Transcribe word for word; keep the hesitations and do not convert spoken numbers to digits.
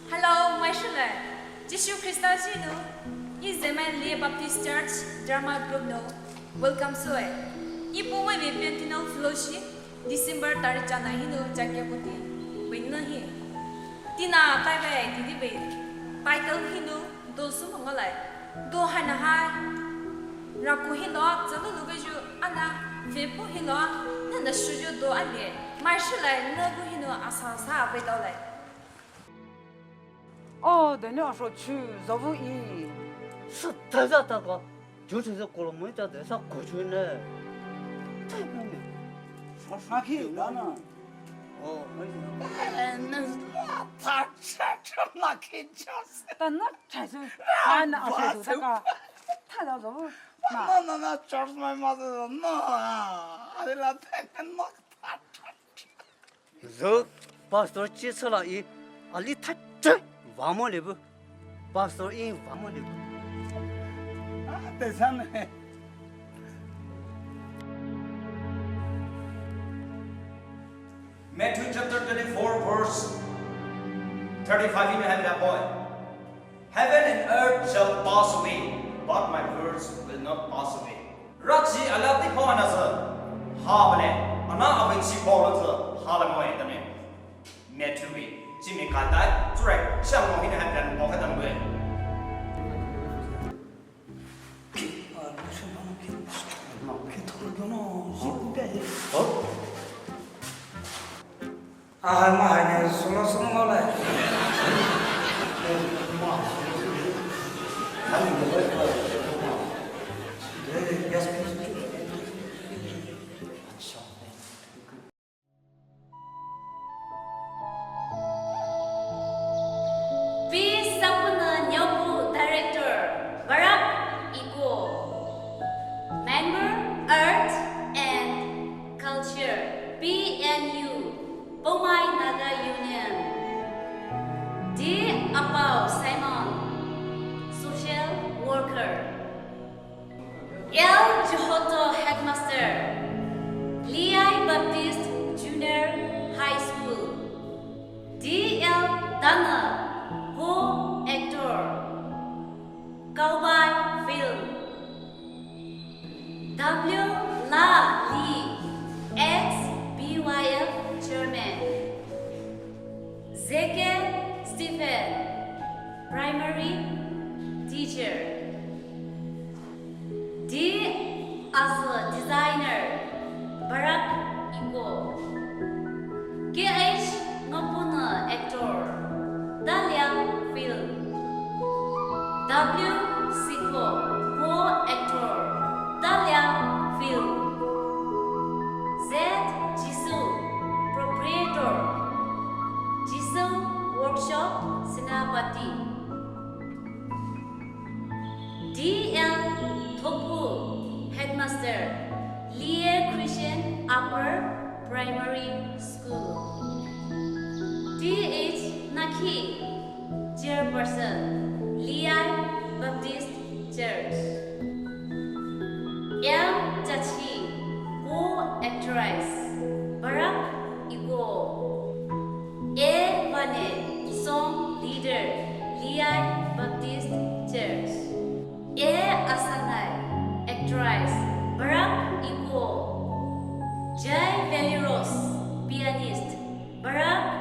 Hello, maisülai. Jisu Khrista zhih nou, E Zeme Liye Baptist Church Drama Group nou welcome soue. E puh mai vei Pentinal Fellowship December tarik chana hinou chakya kuti vei nou hi. Tina kai vei titi vei title hinou do sumangolai. Do haina hai. Raku hinou a zalulu vei ju ana vepu hinou a nana shuju do a le. Maisülai naku hinou asa sa vei taolai. Oh, dene asho chu zavu i. Sü taza ta ka. Ju chu za kolo mo ta de sa ko chu ne. Sa sa ki la na. Oh, ne la ta cha cha la ki cha. Ta na cha su. Ana asho ta ka. Ta da zavu. Na na na cha mai ma na. Adela ta na ta cha. Zo pastor chi sala i ali thatche vamo lebu. Pastor i vamo lebu. Ah, te san. Matthew chapter twenty-four, verse thirty-five in hand, boy. Heaven and earth shall pass away, but my words will not pass away. Rachi ala ti pho ana sa, ha bale, ana awi chi pho la sa, ha la mo e tane. Matthew wi, chi mi ka tai, tsurai, shang mo hin ha tan mo ka tan we. Ah, ma, hai ne, solo, solo, ma, lai. Yes, please. P Sapuna Nyopu, Director, Barak Iko. Member, Art and Culture, P N U, Poumai Naga Union. D Apau Simon, Social Worker. L Jihoto, Headmaster, Liai Baptist Junior High School. D L Dana, co-actor, Cowboy Film. W La Li, ex-B Y F Chairman. Zeke Stephen, Primary Teacher. D Azo, Designer, Barak Iko. K H Ngapuna, Actor, Talia Film. W Siko, Co-Actor, Talia Film. Z Jisoo, Proprietor, Jisoo Workshop, Senapati. D L Thopu, Headmaster, Liye Christian Upper Primary School. T H Nakhi, Chairperson, Liai Baptist Church. M Chachi, co-actress, Barak Iko. A Vane, song leader, Liai Baptist Church. A Asanai, actress, Barak Iko. J Veliros, pianist, Barak